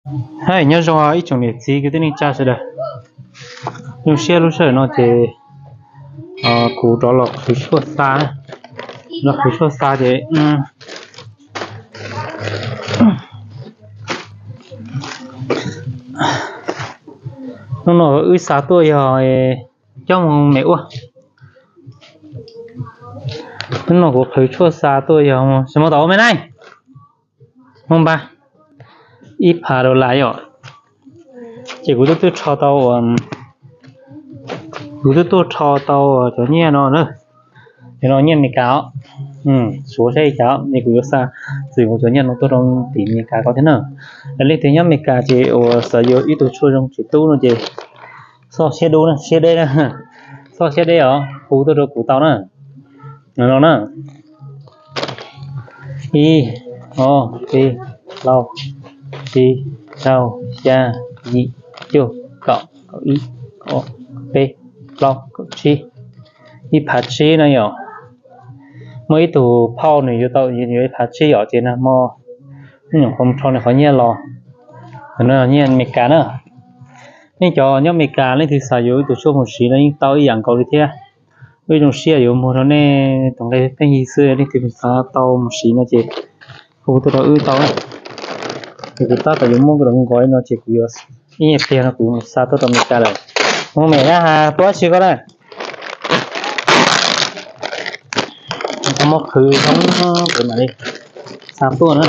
Hais nyob zoo ib tsoom niam txiv kwv tij neej tsa sawv daws. Zoo siab lub sij hawm no ces kuv rov los qhwv tshuaj xa, los qhwv tshuaj xa ces hnub no wb xa tuaj yog coj mus me ua. Hnub no kuv qhwv tshuaj xa tuaj yog xi mos tom ua me na, mus npaj ib phav dollar yom. Ces kuv twb tuaj rho tau, kuv twb tuaj rho tau cov nyiaj no na. Cov no nyiaj Amelikas os, suav saib li cas es kuv yuav xa txim kuv cov nyiaj no tuaj rau tim Amelikas ko thiab na. Leej twg nyob Amelikas ces uas xav yuav ib tug tshuaj zoo tsis tub no ces xoj siab dub na, siab deb na, xoj siab deb os, hu tuaj rau kuv tau na. No na, ib, ob, peb, plaub, tsib, rau, xya, yim, cuaj, kaum, kaum ib, kaum ob, kaum peb, kaum plaub, kaum tsib, ib phav tsib na yom. Muaj ib tug phauj nws yuav tau yuav ib phav tsib yom, ces nag hmo nyuam qhuav rho nws qhov nyiaj los. No nyiaj Amelikas na. Nej cov nyob Amelikas leej twg xav yuav ib tug tshuaj mus siv no yeej tau ib yam nkaus li thiab. Wb zoo siab yuav muag rau nej tus nqe pheej yig xwb, leej twg xav tau mus siv no ces hu tuaj rau wb tau na. Ces kuv tab tom yuav muab nkaus no ces kuv yuav ib nyuag pliag no kuv mus xa tuaj rau Amelikas lawm. Mus me na, tuaj tsis koj na. Tau muab qhwv zoo, kuv mam li xa tuaj na.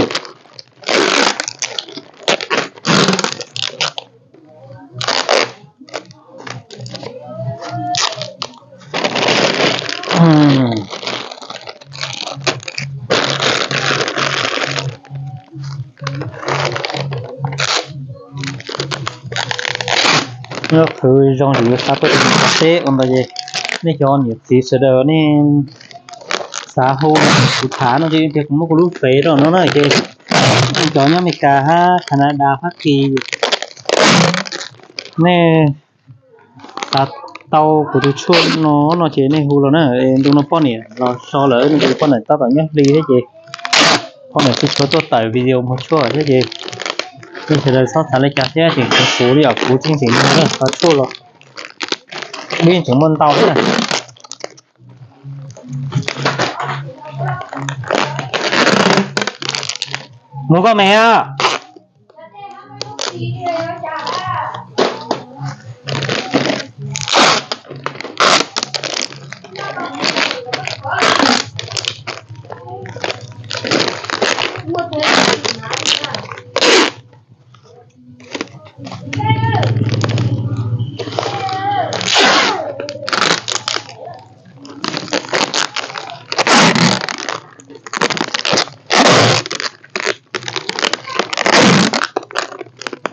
Qhwv zoo ces yuav xa tuaj rau teb ua ntawd ces nej cov niam txiv sawv daws nej xav hu kuv tham no ces tias kuv muab kuv lub fev rau no na ces cov nyob Amelikas hab Canada, Fab Kis, nej xav tau kuv tus tshuaj no no ces nej hu los na. Ntu no poj niam los so lawm, ntu poj niam tab tom nyob hli thiab ces poj niam tsis tshua tuaj tawm video muag tshuaj thiab ces nej sawv daws txhob xav li cas thiab, tseem tshuav kuv li os, kuv tseem tseem muag tau tshuaj los peb tseem muaj ntau thiab na. Mus koj me a.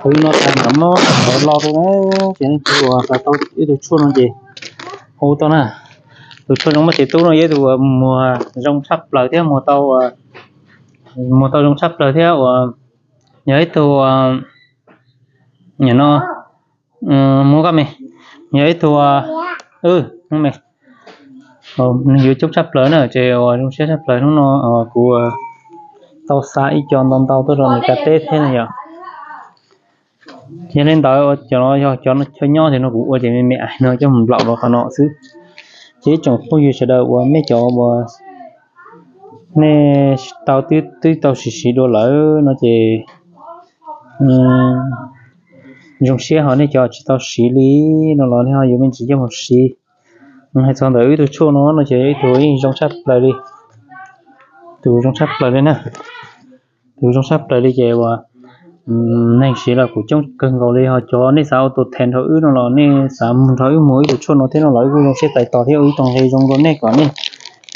Kuv no tas mam muab los rau na, ces nej tus uas xav tau ib tug tshuaj no ces hu tau na. Tus tshuaj zoo muaj tsev tub no yog ib tug uas muag zoo tshaj plaws thiab muag tau, muag tau zoo tshaj plaws thiab uas yog ib tug no, mus koj me, yog ib tug, me, nws yuav coob tshaj plaws na, ces uas zoo siab tshaj plaws hnub no kuv tau xa ib co ntau ntau tuaj rau Amelikas teb thiab na yom. Yog li ntawd cov no yog cov chaw nyob ces no kuv ua ces me me ais no coj mus nplaum rau qhov no xwb. Ces ib tsoom phooj ywg sawv daws uas nej cov uas nej tau twb tau siv siv dua lawm no ces zoo siab, ho nej cov tsis tau siv li no los nej ho yuav me ntsis coj mus siv. Hais txog ntawm wb tug tshuaj no no ces ib tug yeej zoo tshaj plaws li, tus zoo tshaj plaws li na. Tus zoo tshaj plaws li ces uas neeg siv los kuj coob kawg nkaus li, ho cov nej xav ua tus them nrog wb no los nej xav nrog wb muag ib tug tshuaj no thiab no los wb kuj zoo siab tais tos thiab ua ib tug nqe zoo rau nej kom nej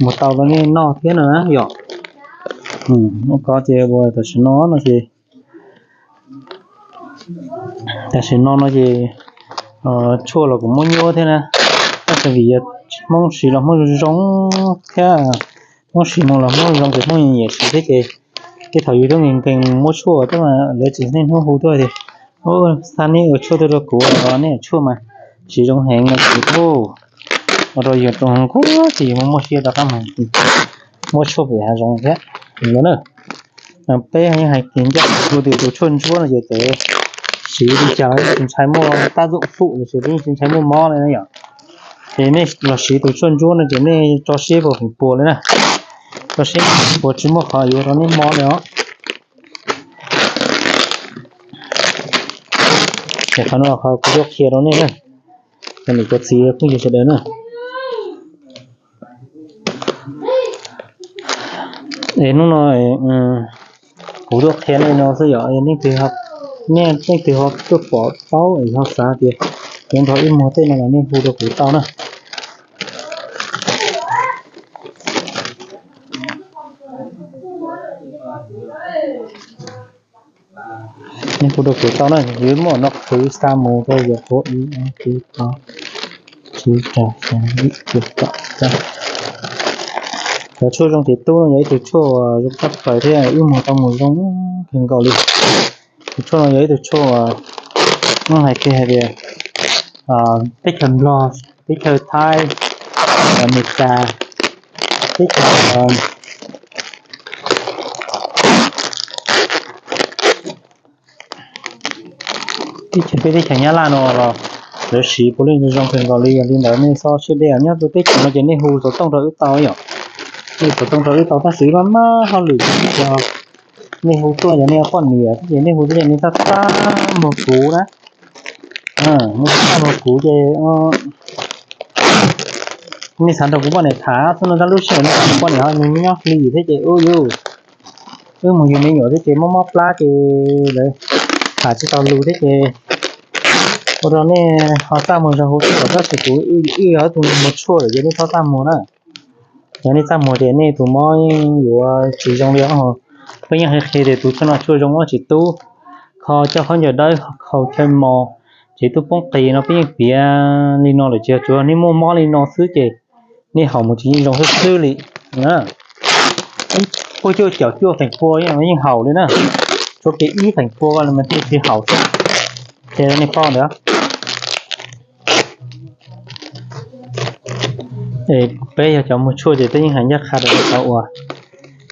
mus tau rau nej noj thiab na yom. Ko ces uas tam sim no no ces tam sim no no ces tshuaj los kuj muab nyuaj thiab na, tab sis vim Hmoob siv los Hmoob zoo thiab, Hmoob siv mus los Hmoob zoo ces Hmoob nyiam siv thiab ces tej thaum yus tub nkees nkees muab tshuaj thiab mas lawv tsis niaj hnub hu tuaj tias, xa nej ua tshuaj tuaj rau kuv, nej tshuaj mas tsis zoo heev no ces ua rau yus tus nkuaj ces yus muaj muaj siab rov qab mus muab tshuaj pem hav zoov thiab no na. Peb yeej hais tias ncaj hu tias tus tshuaj ntsuab no ces txawm siv li cas tsis ntshai muaj tab zom fum los sis yeej tsis ntshai muaj mob li na yom. Ces nej los siv tus tshuaj ntsuab no ces nej tso siab puas feem pua li na. Tso siab puas tsis muaj qhov yuav rau nej mob li os. Ces qhov no qhov kuv yuav qhia rau nej na, cov niam cov txiv phooj ywg sawv daws na. Es hnub no kuv tuaj qhia nej no xwb yom, yog nej leej twg ho tuaj pom paub es ho xav tias yuav nrog wb muag tej no los nej hu rau kuv tau na. Nej hu rau kuv tau na, yuav muab no qhwv xa mus rau yog qhuav ib ob peb plaub tsib rau xya yim cuaj kaum. Cov tshuaj zoo tiv tub no yog ib tug tshuaj zoo tshaj plaws thiab wb muag tau mus zoo kawg nkaus li. Tus tshuaj no yog ib tug tshuaj uas hais kiag hais tias teb chaws Nplog, teb chaws Thaib, Amelikas, teb chaws, teb chaws peb teb chaws Nyab Laj no los lawv siv puav leej zoo kawg nkaus li. Yog li ntawd nej txhob siab deb, nyob rau teb chaws no ces nej hu xov tooj rau wb tau yom. Nej xov tooj rau wb tau tab sis wb maj maj hauj lwm, nej hu tuaj yog nej poj niam thiab ces nej hu tuaj ces nej txhob txaj muag kuv na. Nej txhob txaj muag kuv ces nej xav nrog kuv poj niam tham xwb no, tab lub sij hawm no kuv poj niam ho nyob hli thiab ces ub yus, wb mus yug me nyuam thiab ces mob mob plab ces lawv tham tsis tau lus thiab ces ua rau nej ho txaj muag zog hu tuaj, tab sis kuv wb yog ib tug mus tshuaj lawm ces nej txhob txaj muag na. Yog nej txaj muag ces nej tus mob yuav tsis zoo li os. Peb yeej qhia tias tus tshuaj no tshuaj zoo muab tsis tub, kho coj khaub ncaws dawb, kho chaw mos, ces twb poob qis no peb yeej piav li no lawm ces tsuas nej muaj mob li no xwb ces nej haus mus ces yeej zoo xwb xwb li. Pua cuaj caum cuaj feem pua yeej haum li na, tsuav kiag ib feem pua mas thiaj tsis haum xwb. Ces nej paub ntawd. Peb yog cov muag tshuaj ces peb yeej hais ncaj qha rau cov uas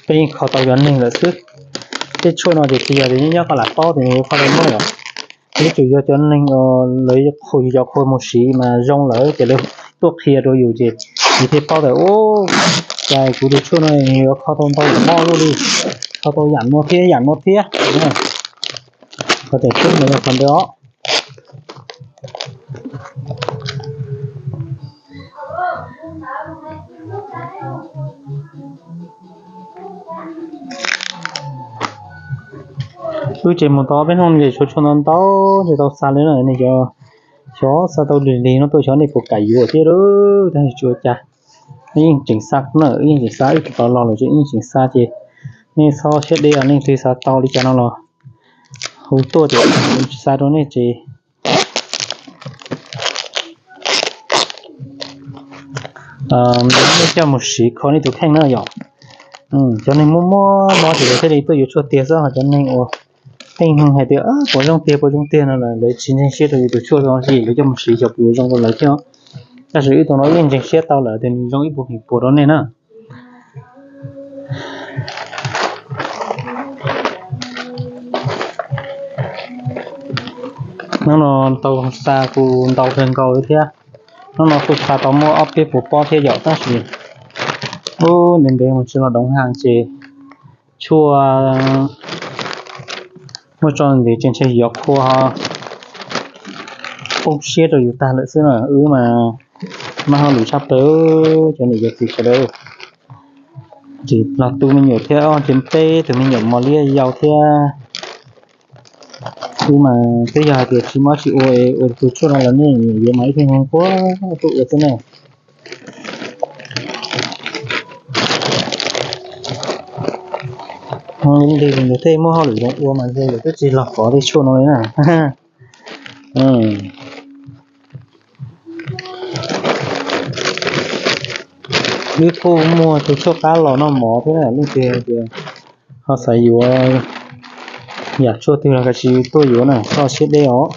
peb yeej kho tau cov neeg lawm xwb. Tej tshuaj no ces tsis yog tias nyob nyob koj lam paub tias nws yuav kho tau mob yom. Yuav tsum yog cov neeg lawv qhuas, yus cov qhua mus siv mas zoo lawm ces lawv tuaj qhia rau yus ces yus thiaj paub tias, ub, cas kuv tus tshuaj no nws yuav kho tau ntau yam mob luaj li, kho tau yam no thiab yam no thiab. Qhov tias tshuaj no yog qhov ntawd os. Wb tseem mus tau peb hnub ces tshuav tshuaj ntau ntau ces tau xa li na. Nej xyov xa tau lig lig no tuaj xyov nej puas kam yuav thiab lauj, tab sis tsis ua cas. Wb yeej tseem xa na, wb yeej tseem xa, wb tsis tau los lawm ces wb yeej tseem xa ces nej txhob siab deb, nej twg xav tau li cas no los hu tuaj ces xa rau nej ces nej coj mus siv kho nej tus kheej na yom. Cov neeg muaj muaj mob ces lawv thiaj li tuaj yuav tshuaj tiag xwb, ho cov neeg uas pheej hais tias puas zoo tiag puas zoo tiag no lawv tsis ntseeg siab rau yus tus tshuaj no ces lawv coj mus siv xyov puas yuav zoo rau lawv thiab. Tab sis wb tus no wb yeej ntseeg siab tau lawm tias nws zoo ib puas feem pua rau nej na. Hnub no tau xa kuj ntau kawg nkaus li thiab. Hnub no kuj xa tau muaj ob peb puas pob thiab yom, tab sis ub ntev ntev mus tsis los doov haas ces tshuaj muaj tso ntev ces ntshe yuav qhua poob siab rau yus tag lawm xwb na. Wb mas maj hauj lwm tshaj plaws, cov niam cov txiv sawv daws. Tsis los tu me nyuam thiab, tsis peb tus me nyuam mos liab yau thiab. Wb mas twb yog hais tias tsis mob tsis ua es ua tus tshuaj no los nej yuav mas ib tug nquag tuaj ua xwb na. Nws tej muaj hauj lwm zoo ua mas ntshe lawv twb tsis los kov tej tshuaj no li na. Wb kuj muag tus tshuaj qab los noj mov thiab na, leej twg tias ho xav yuav yam tshuaj twg los kav tsij tuaj yuav na, txhob siab deb os.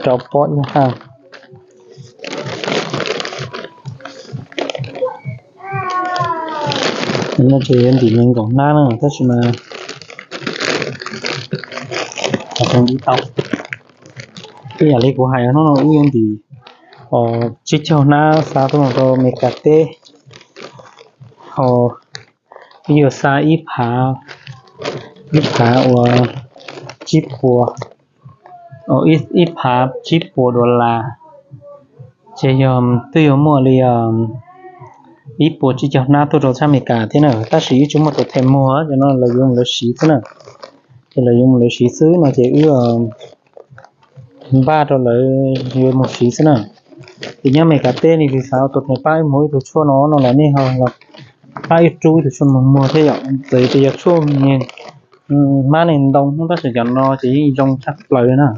rau pob ib haj. No ces yuav ntim nees nkaum hnab na, tab sis mas ntim tau. Ib yam li kuv hais hnub no wb yuav ntim tsib caug hnab xa tuaj mus rau Amelikas teb, ho wb yuav xa ib phav, ib phav uas tsib puas, ib phav tsib puas dollar, ces yog twb yuav muaj li ib puas tsib caug hnab tuaj rau txhab Amelikas thiab na, tab sis wb tsis muaj tus them muag, cov no lawv yuav mus lawv siv xwb na. Ces lawv yuav mus lawv siv xwb no ces wb npaj rau lawv yuav mus siv xwb na. Ces nyob Amelikas teb ne, nws xav ua tus them pab wb muag ib tug tshuaj no no los nej ho pab wb rub ib tug tshuaj no muag thiab yom. Txawm tias yog tshuaj hmab neeg ntoo hnub tab sis cov no ces yeej zoo tshaj plaws li na.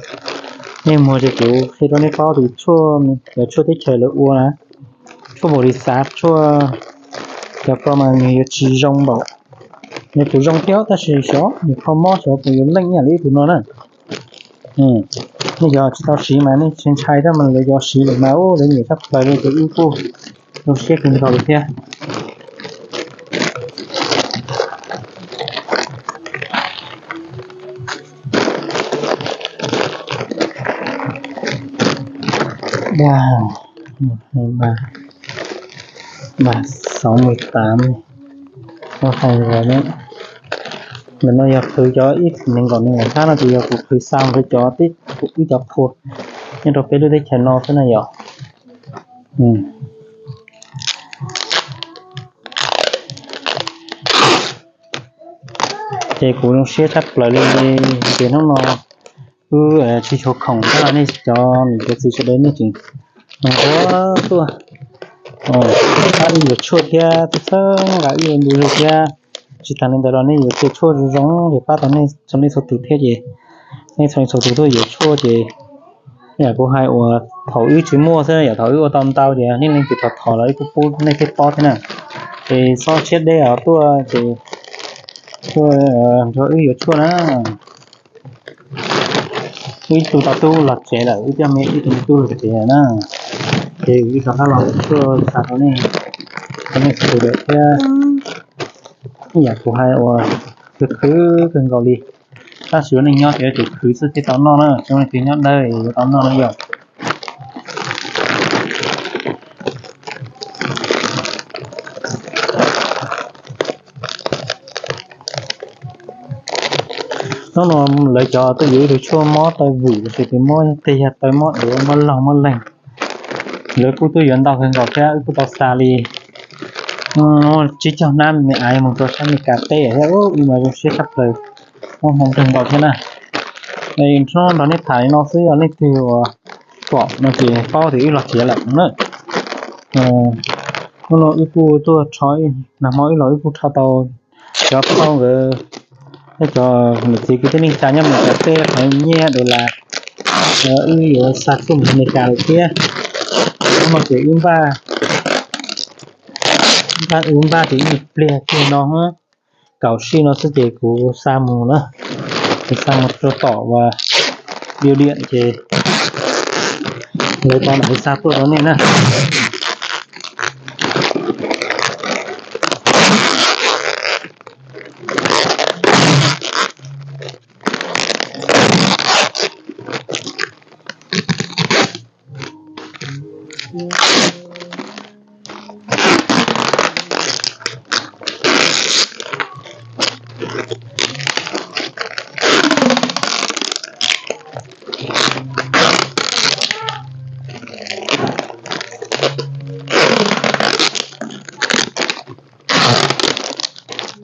Nej muag ces kuv qhia rau nej paub tias tshuaj, cov tshuaj teb chaws lawv ua na, tshuaj npaum li xav, tshuaj cov ko mas nws yuav tsis zoo npaum, nws kuj zoo thiab tab sis xyov nws kho mob xyov puas yuav leej ib yam li ib tug no na. Nej cov tsis tau siv mas nej tsis ntshai thiab mas lawv cov siv lawm mas lawv nyiam tshaj plaws li, ces wb kuj zoo siab kawg nkaus li thiab. Ba, ba, sáu mươi tám, no hais los ne, ntawm no yog qhwv cov ib nees nkaum nees nkaum hnab no ces yog kuv qhwv xa mus rau cov teb, kuv wb cov phua nyob rau peb lub teb chaws no xwb na yom. Ces kuv zoo siab tshaj plaws li, ces hnub no wb tsis tshua khoom thiab los nej cov niam cov txiv sawv daws nej tseem nquag tuaj pab wb yuav tshuaj thiab txhawb nqa wb ua ntu zus thiab. Tsis tas li ntawd los nej yuav tshuaj zoo zoo ces pab tau nej txhua leej txhua tus thiab ces nej txhua leej txhua tus tuaj yuav tshuaj ces yam kuv hais uas thaum wb tsis muaj xwb, yog thaum wb ua tau ntau ces nej leej twg thov thov los wb kuj pub nej thiaj paub thiab na. Ces txhob siab deb os, tuaj ces tuaj nrog wb yuav tshuaj na. Wb ib tug tau tub los tsev lawm, wb coj me ib tug me tub los tsev lawm na. Ces wb rov qab los tshuaj xa rau nej, rau nej sawv daws thiab. Yam kuv hais uas khwv khwv kawg nkaus li, tab sis ua neej nyob ces yuav tsum khwv xwb thiaj tau noj na, tsis ua neej twg nyob dawb yuav tau noj na yom. Hnub no lawv cov tuaj yuav ib tug tshuaj mob taw vwm los sis tus mob tej yag taw mob duav mob laug mob leeg. Lawv kuj tuaj yuav ntau kawg nkaus thiab, wb kuj tau xa li tsib caug hnab me me ais mus rau sab Amelikas teb thiab, wb mas zoo siab tshaj plaws, muaj hmoo kawg nkaus thiab na. Hnub no nrog nej tham li no xwb, yog leej twg uas pom no ces paub tias wb los tsev lawm na. Hnub no wb kuj tuaj rho, nag hmo wb los wb kuj rho tau cov phauj nkawd, cov niam txiv kwv tij neej tsa nyob Amelikas teb qhov nyiaj dollar, wb yuav xa tuaj mus Amelikas lawm thiab. Hnub no ces wb npaj, wb npaj ces ib nyuag pliag kiag no, kaum sij no xwb ces kuv xa mus na, kuv xa mus rau tom uas biu diam ces lawv tau mam li xa tuaj rau nej na.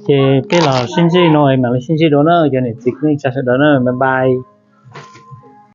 Ces peb los sib ntsib no mam li sib ntsib dua na, cov niam txiv kwv tij neej tsa sawv daws na, bye bye.